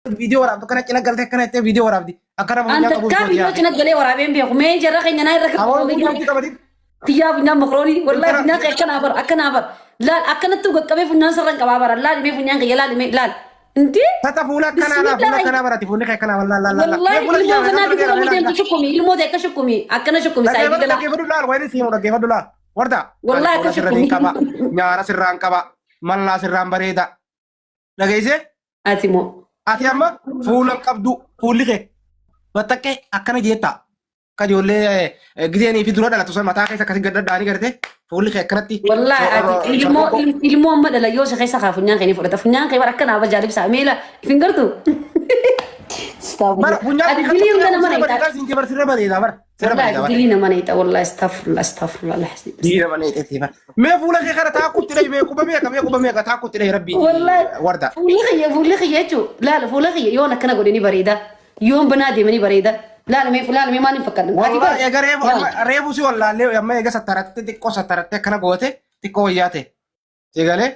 Viidiyoo waraabdu kana cina galtee akkana jettee viidiyoo waraabdi. Akka nama An funyaan qabu takkaa gooti viidiyoo yaa. cina galee waraabeen beeku. Mee jarra keenya naa irra Aboo funyaan itti qabatin. Tiyyaa funyaan mokroonii wallahi Intala- funyaan kee akkanaa bara akkanaa bara. Laal akkanatti qaqqabee funyaan sirran qabaa bara. Laal mee funyaan kiyya laal mee laal. Inti Tata fuula akkanaa laa fuula akkanaa barati fuulli kee akkanaa wallaa laa laa. wallahi ilmoo kanaa biyya namni deemtu shukkumi ilmoo ta'e akka shukkumi akkana shukkumi saayidii Dhaggeeffadhu galaa. dhaggeeffadhu laal wayini siimu dhaggeeffadhu laal. Warda. Wallahi akka Fuula sirra niin shukkumi. qaba. Nyaara sirraan qaba. Mallaa sirraan bareeda. Dhageessee? Ati moo. Ati amma fuula hin qabdu fuulli kee battaqqee akkana jeetta. Akka ijoollee gizeenii fi dura dhalatu sana mataa keessa akkasii gad dhadha'anii gartee fuulli kee akkanatti. Wallahi ati ilmoo ilmoo amma dhala yoo si keessa kaa funyaan kee ni fudhata. Funyaan kee bara akka naaf ajaa'ibsaa meela hin gartu. Bara funyaan Ati dilii hunda nama sirra na bareedaa siin jee bara sirra bareedaa bara. Sirra Wallahi bareedaa bara. dilii nama na hixa wallahi astaghfirullah astaghfirullah alhazim. Dilii nama na hixeetii bara. Mee fuula kee kana taakkutti dhahi mee quba meeqa mee quba meeqa taakkutti dhahi rabbii. Wallahi Warda. fuulli kiyya fuulli kiyya jechuun laala fuula kiyya yoon akkana godhe ni bareeda yoon banaa deeme ni bareeda laala mee laala mee maal hin fakkaatan. Ati Wallahi bara eega reefu amma reefu si wallaallee amma eega sattaratte xiqqoo sattaratte akkana goote xiqqoo wayyaa ta'e. Eegalee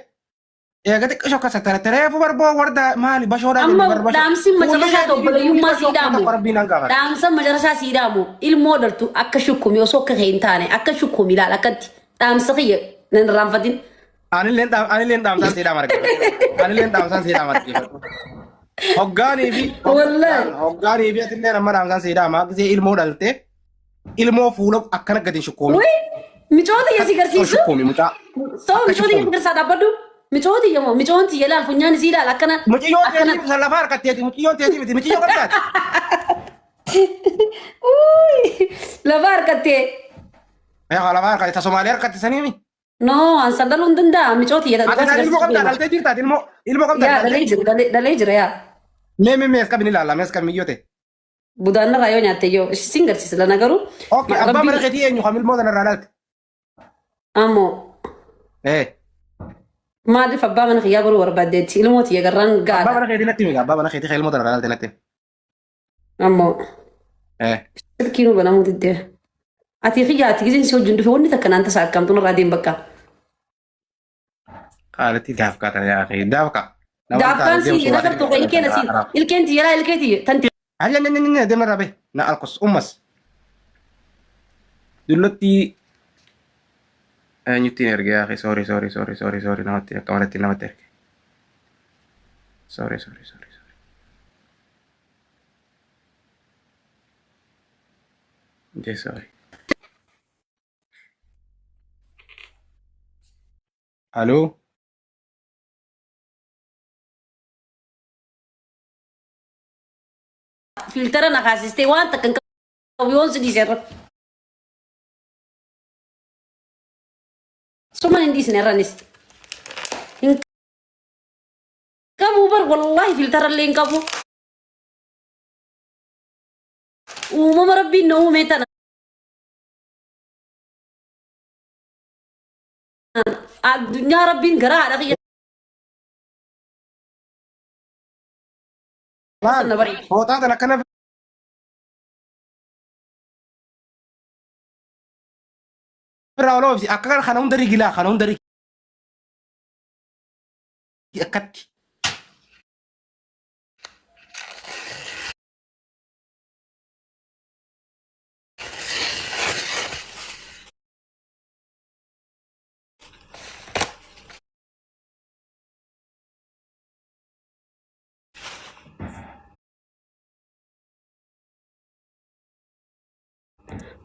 eega xiqqoo shokka sattaratte reefu barboo warda maali bashoodhaa Amma jennu barbasho. dhaamsi macarashaa obboleeyyummaa sii dhaamu. Rabbiin hangaafata. Dhaamsa macarashaa sii dhaamu ilmoo dhaltu akka shukkumi osoo akka kee hin taane akka shukkumi laal akkatti dhaamsa kiyya nan irraanfatin. Anilleen anilleen dhaamsaan sii dhaama argifadhu. Anilleen dhaamsaan sii dhaama argifadhu. Hoggaanii fi Wallahi. hoggaanii fi atilleen amma dhaamsaan sii dhaama gisee ilmoo dhalte ilmoo fuula akkana gadi hin shukkoomi. Wai micoota kiyya si garsiisu. Shukkoomi mucaa. Soo micoota kiyya si garsiisaa dhaabbadhu. Micoota kiyya moo micoon tiyya laal funyaan isii laal akkana. Mucayyoon Akkana. teetii lafa harkatteeti mucayyoon teetii miti mucayyoo qabdaati. Uy, lafa harkattee. Yaa lafa harkatte ta Somaalee harkatte saniimi. No, an san dhaluu hin danda'a. Micoota kiyya Ati kan ilmoo qabdaa dhaltee jirta ati ilmoo ilmoo qabdaa Yaa dhalee dhaltee. jira dhalee jira yaa. Mee mee mee as qabni ilaalla mee as qabni yoo ta'e. Budaanna irraa yoo nyaatte yoo sin garsiisa lana garuu. Okay abbaa mana keetii eenyu kam ilmoo tanarraa dhalte? Ammoo Eh maaliif abbaa mana kiyyaa baruu barbaaddeetti ilmoo tiyya garraan abbaa gaadha. mana keetii natti himi abbaa mana keetii kan ilmoo tanarraa dhalte natti himi. Ammoo Eh silkii nu banamuu diddee. Ati kiyya ati gizeen si wajjin dhufe wanni takka naan tasa akkamtu narraa deem bakka. Qaalitti daafqaa tana yaa akhi daafqa. Daafqaan si hin agartu kan ilkeen asii ilkeen tiyya laa ilkee tiyya tan Hanya nya nya nya deema irraa bahi na alkos ummas. Dullatti eenyutti hin erge yaa akhi sorry sorry sorry sorry sorry namatti akka malatti namatti erge. Sorry sorry sorry sorry. Jee sorry. Aloo. Fiiltara na kaasistee waan takka hin qabu yoon si dhiise irra. Suman hin dhiisne irranis. Hin qabu bar wallaahi fiiltara illee hin qabu. Uumama rabbiin na uume tana. Addunyaa rabbiin garaa haadha kiyya Maal? na bareedu. Fooxaa tana akkana irraa ol oofsi. Akka kana kana hunda rigilaa kana hunda rigi akkatti.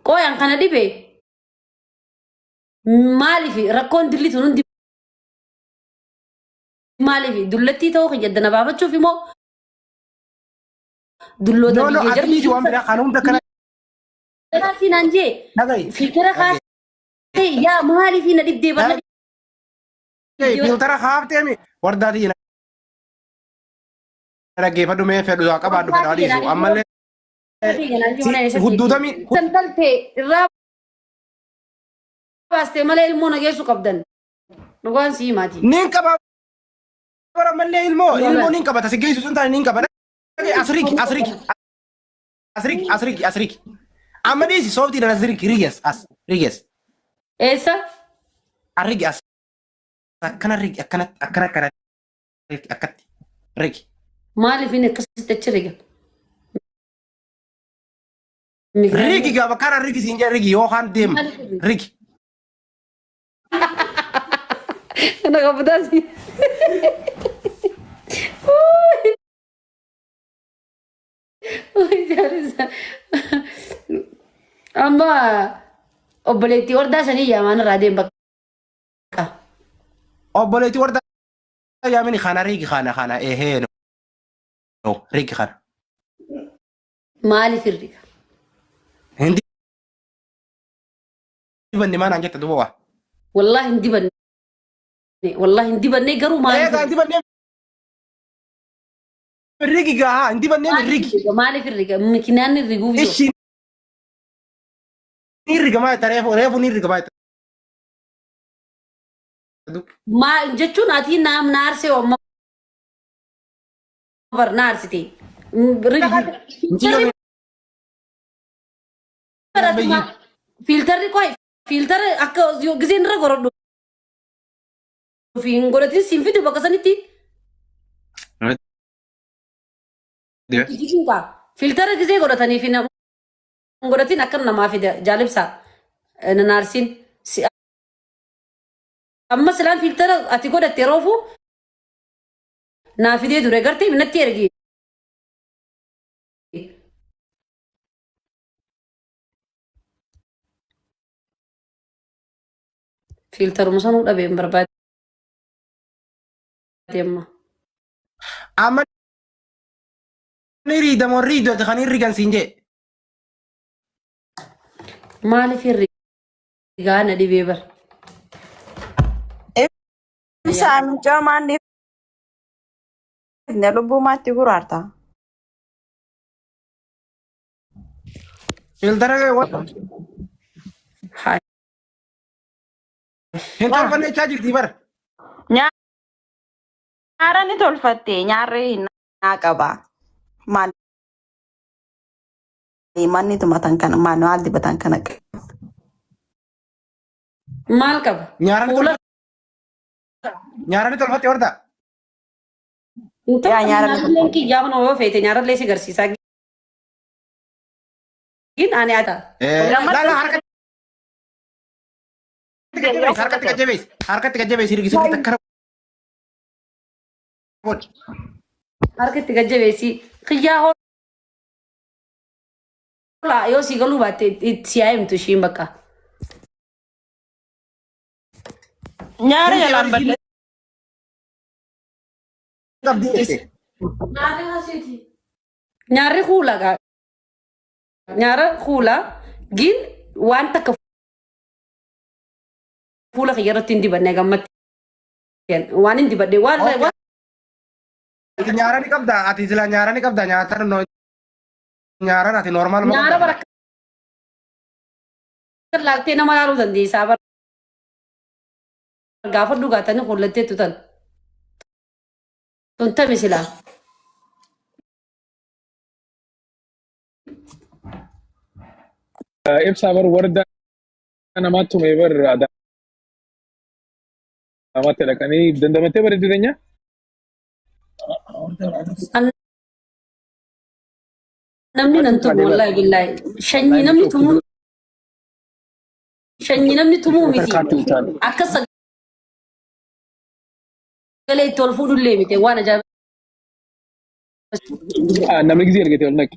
Qoyan kana dhibe maaliif rakkoon dilli tun hundi maaliif dullattii ta'uu kiyya addana baafachuuf immoo dulloota No no biyya ati dhiisi waan biraa kana hunda kana jarri naan jee dhagahi. filtera kaasee yaa maaliif na dhibdee barna Filtera kaafteemi wardaatii dhaggeeffadhu mee fedhu haa qabaadhu fedhu haa dhiisu ammallee hudduutami Santalte irraa baastee malee ilmoo nageessu qabdan. Dhugaan sii himaati. Nin qaba bara mallee ilmoo ilmoo nin qaba tasi geessu sun taane nin qaba asriki asriki asriki asriki asriki amma dhiisi sooftii dhan asriki riges as riges Eessa? arrigi as akkana rigi akkana akkana akkana rigi akkatti rigi. Maaliif inni akkasitti achi riga? Mikiraan Rigi gaa bakka kana rigi siin jedhe rigi yookaan deem maaliif riga? rigi. Kana qabdaas. Amma obboleettii wardaa sanii yaamaan irraa deem bakka. Obboleettii warda yaamini kana rigi kana kana ehee no rigi kana. Maaliif hirriga? Hin dibanne maanaan jette duuba waa. Wallaahi hin dibanne. Wallaahi hin dibanne garuu maaliif Eegaa hin hirriga? dibanne rigi gaa hin dibanne Maaliif rigi. hirriga? Maaliif hirriga? Mikinaan hirriguuf yoo. Ishi ni rigamaa jetta reefu reefu ni rigamaa jetta. Maa jechuun ati naam naarsee amma bar naarsite. Mucayyoo Fiiltarri qoy fiiltarri akka giseen irra gorodhu fi hin godhatin siin fidu bakka sanitti. Kijibinka fiiltara gisee godhatanii fi hin godhatin akkam namaa fida jaalibsa nanaarsin. Amma silaan fiiltara ati godhatte yeroofu naa fidee ture gartee natti ergi. Fiiltaruma sanuu dhabee hin barbaade amma. Amma ni riidamoo riidu ati kan hin rigan siin jee. Maaliif hin rigaa na dhibee bar. Ibsaa mucaa maan dhiifne lubbuu maatti guraarta. Filtara Haa. hin tolfanne jechaa jirti bar. Nyaara ni tolfatte nyaarri hin naa qaba. Maal manni tumatan kana maal maal dibatan kana Maal qaba? Nyaara ni Fuula tolfatte. Nyaara ni tolfatte horta. hin yaa tolfanne nyaara ni nyaarallee tolfatte. kiyyaa kun yoo feete nyaarallee si garsiisaa. Gin ani ata. Laa laa harkatti gajjabeessi harkatti gajjabeessi harkatti gajjabeessi hirgi sirriitti akkana godhi. Harka itti gajjabeessi. Kiyyaa hoolaa yoo si galuu baatte itti si haa himtu ishiin bakka. Nyaara Himtee jalaan bari ishiin qabdii balleessi. jette. Nyaarri kuula gaa. Nyaara kuula gin waan takka fuula kiyya irratti hin dibanne gammatti. Waan hin dibadhe waan Okay. waan Ati nyaara ni qabda ati sila nyaara ni qabda nyaata no nyaara ati normal ma nyaara qabda. bara akka laaltee nama laaluu dandeessaa bara gaafa dhugaatanii kuullatteettu tan. Tun tami silaa. Ibsaa bar warda namaa tume bar adaamaatti dhaqanii dandamattee bara jireenya. Namni nan tumu wallahi billahi. Shanyii namni tumuu shanyii namni tumuu miti. Akka sagalee itti ol fuudhullee miti waan ajaa'iba. Namni gisee argate ol naqi.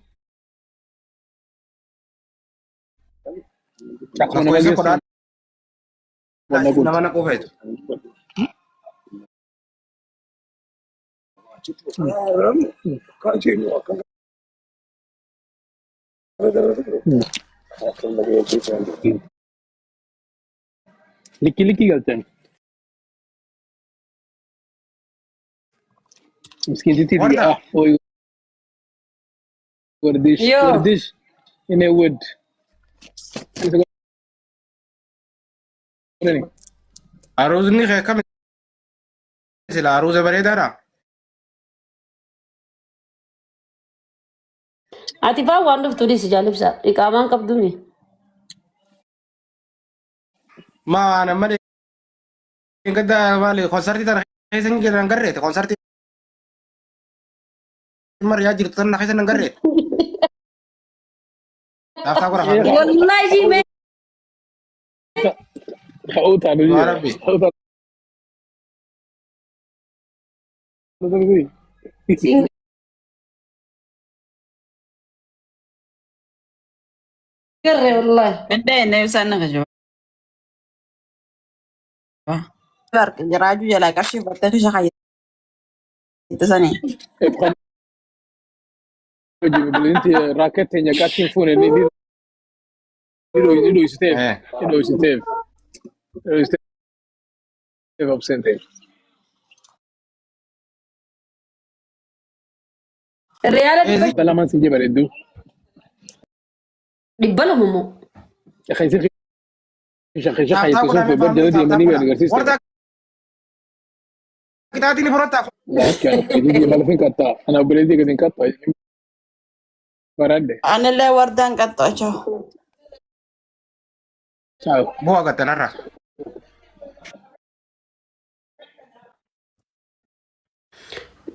Akkuma nama Lakkoofsa geessu kudhan ol naquuti. nama naquu feetu. Likki likki galchan. Miskiintitti Warda. ah oi wardish Yoo. wardish in a wood. Aruuzni kee akkami sila aruuza bareedaadha. Ati faa waan dhuftu dhiisi jaalibsa. Iqaamaan qabdumi. Maa nama gadda maali konsartii tana keessa hin jiran garreete konsartii. Mariyaa jirtu tan na keessa nan garree. Taap taap godha faamilii. Wallahi jimee. Ka'uu taanu Waa jira. rabbi. Ka'uu taanu Siin garree wallahi. Bidda ibsaan na kajiba. Jiraachuu jalaa qarshii fudhattee kisha kayyatti sanii. Obboleettii raakkat teenya qarshiin fuune ni dhoysiteef. Ni dhoysiteef. Ni dhoysiteef obseen ta'e. Riyaala dhibba Dhibba lamaan si jebare hedduu. 200 moo? Keessi kisha kisha Taap taap kayyatti godha sun fi bar jala faamilii taap taap deemanii godha. gadi agarsiiste. Warda qixaatiin ni fudhatta. Malafin qaxxaa. Ana obboleettii gadi hin qaxxaa. Baradde. Anillee wardaan qaxxaachaa. Ciao. Bu'aa gattanarra.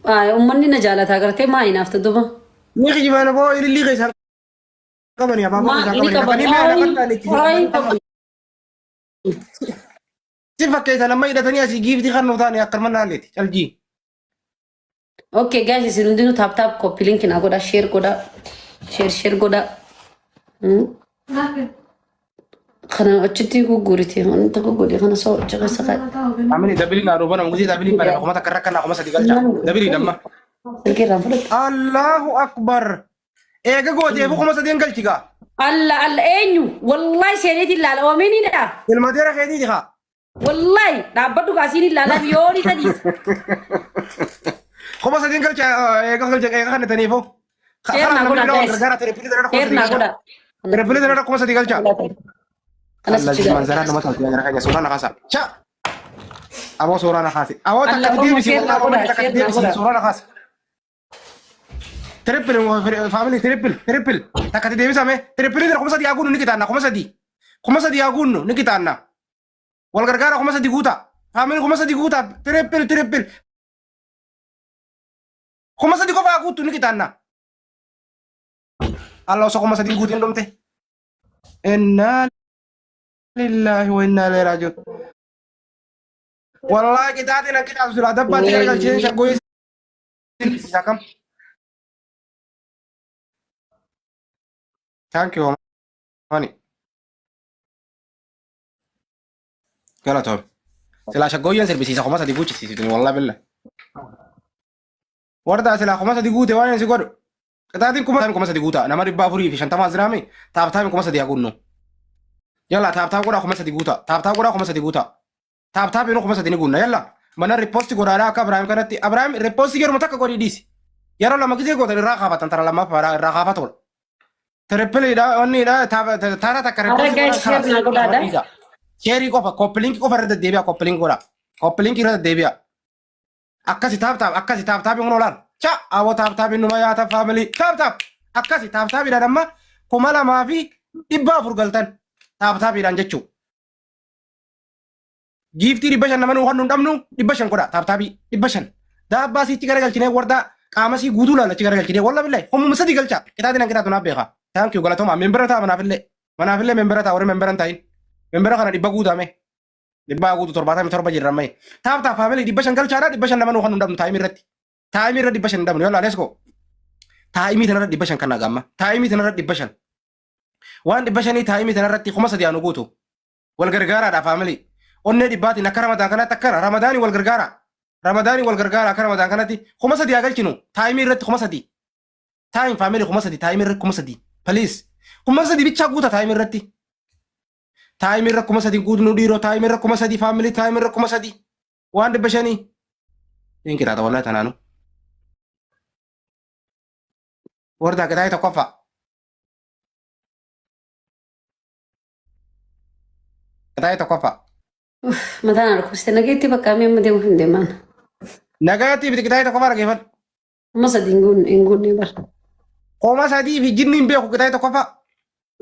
Uummanni na jaalata agartee maa hinaafta duba? Ni kijibaan boo ilillii keessaan qabanii abaaboo Maa keessaan ni qabanii qaban. dhaqanii mee dhaqan itti Ay, Si fakkeessan amma hidhatanii asii giiftii kan nuuf taane akkanuma laalleeti caljii. Okay guys, isin hundinuu tap tap copy link naa godha, share godha, share share godha. Kana achitti gugguurite wanta gugguure kana soo achi keessa kaa'e. Amini dabiliin naa duuba nama guzii dabiliin bara kuma takka rakkanaa 3000 galcha. Dabiliin amma. Silkii irraan fudhatte. Allahu akbar. Eega gooteefu 3000 galchi gaa. Alla alla eenyu wallahi seeneetiin ilaala oomeniidha. Ilma deera keetiiti kaa. Wallahi dhaabbadhu kaasiin ilaalaa yooni sadiis. 3000 galcha eega galcha eega kan taniifo. Share Karaa naa namni godha biraa wal guys. gargaara tiripilii dara kuma Share sadii naa galcha. godha. Tiripilii dara 3000 galcha. Kanas Allah ichi jiman zaraa nama tolti jara keenya suuraa na kaasa. Cha. Aboo suuraa na kaasi. Aboo Alla takka Oromoo deebisi share naa wallahi godha Oromoo takka share naa deebisi godha. suuraa na kaasa. Triple family triple triple takka deebisame triple dara 3000 haa guunnu ni qixaanna 3000 3000 haa guunnu ni qixaanna. Wal gargaara 3000 guuta. Family 3000 guuta triple triple 3000 qofa haa guuttu ni qixaanna. Allah osoo 3000 guutiin dhumte. Innaa lillahi wa innaa ilaihi raaji'uun. Wallahi qixaatiin an qixaatu silaa dabbaatti garagalchee shaggooyee sirbisiisa kam. Thank you honey. Galatoom. Silaa shaggooyyeen sirbisiisa 3000 guuchisiisitu wallahi billah. Wardaa silaa 3000 guute waan si godhu. Qixaatiin 3000 guuta nama 450 as jiraame taaptaami 3000 haa guunnu. Yalla taaptaap godhaa 3000 guuta taaptaap godhaa 3000 guuta. Taaptaap yeroo 3000 ni guunna yalla. Mana riipposti godhaadhaa akka Abiraahim kanatti Abiraahim riipposti yeruma takka godhii dhiisi. Yeroo lama gisee gootan irraa kaafatan tara lammaffaadhaa irraa kaafatoodha. Tirippiliidha onniidha tara takka Arra riipposti guys godhan share kalaas naa nama godhaadha. dhiisa. Sheerii qofa koppiliinki qofa irra deddeebi'a koppiliinki godha. Koppiliinki irra deddeebi'a. Akkasi taap taap akkasi taap taapii kun olaal. Cha awwa taap taapiin numa yaata faamilii taap taap akkasi taap taapiidhaan amma 2400 galtan taap taapiidhaan jechuu. Giiftii 500 nama nuu kan dhabnu 500 godha taap taapii 500. Daabbaa siichi garagalchinee wardaa qaama sii guutuu laala achi garagalchinee walla billahi hommuma sadii galcha qixaatiin an qixaatu naaf beeka. Thank you galatoomaa membera ta'a manaafillee manaafillee membera ta'a warri membera hin ta'in membera kana 100 guutame. Dhibbaa guutu 77 jirra ammayya. Taap taap faamilii 500 galchaadha 500 nama nuu kan hin dhabnu taayimii irratti. Taayimii irra 500 hin dhabnu yallaa let's go. Taayimii tanarra 500 kan nagamma. Taayimii tanarra 500. Waan 500 taayimii tanarratti 3000 anu guutu. Wal gargaaraadha faamilii. Onnee dhibbaatiin akka ramadaan kanatti akka ramadaanii wal gargaara. Ramadaanii wal gargaara akka ramadaan kanatti 3000 haa galchinu taayimii irratti 3000. Taayim faamilii 3000 taayimii irratti 3000. Please. 3000 bichaa guuta taayimii irratti. Taayimii irra 3000 guutnu dhiiroo taayimii irra 3000 faamilii taayimii irra 3000 waan 500. Niin qixaaxa wallahi tanaanu. Wardaa qixaaxii tokkoffaa. Qixaaxii tokkoffaa. Mataan na dhukkubsite nageetti bakka amma amma deemuuf hin deemaan. Nagaatti fi qixaaxii tokkoffaa dhaggeeffadhu. 3000 hin guunne hin guunne bara. 3000 fi jinni hin beeku qixaaxii tokkoffaa.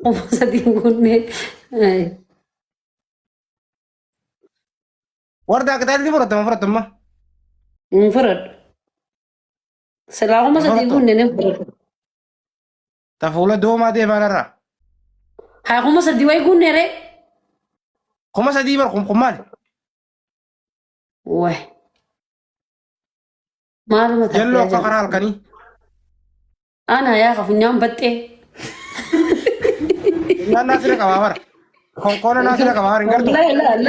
3000 hin guunne. Wardaa qixaaxii ni fudhatama fudhatama. Hin fudhadhu. Silaa Hin 3000 fudhattu. Guunne ni fudhatu. Ta fuula doomaa deemaa narraa. Haa 3000 wayi guunne ree. 3000 bar kun maali? Wayi. Maaluma taatee Jalloo akka ajaa'iba. karaa halkanii. Ana yaa ka funyaan baxxee. Funyaan naasira qabaa bara. Konkoona naasira qabaa bara hin gartuu. Wallahi la la.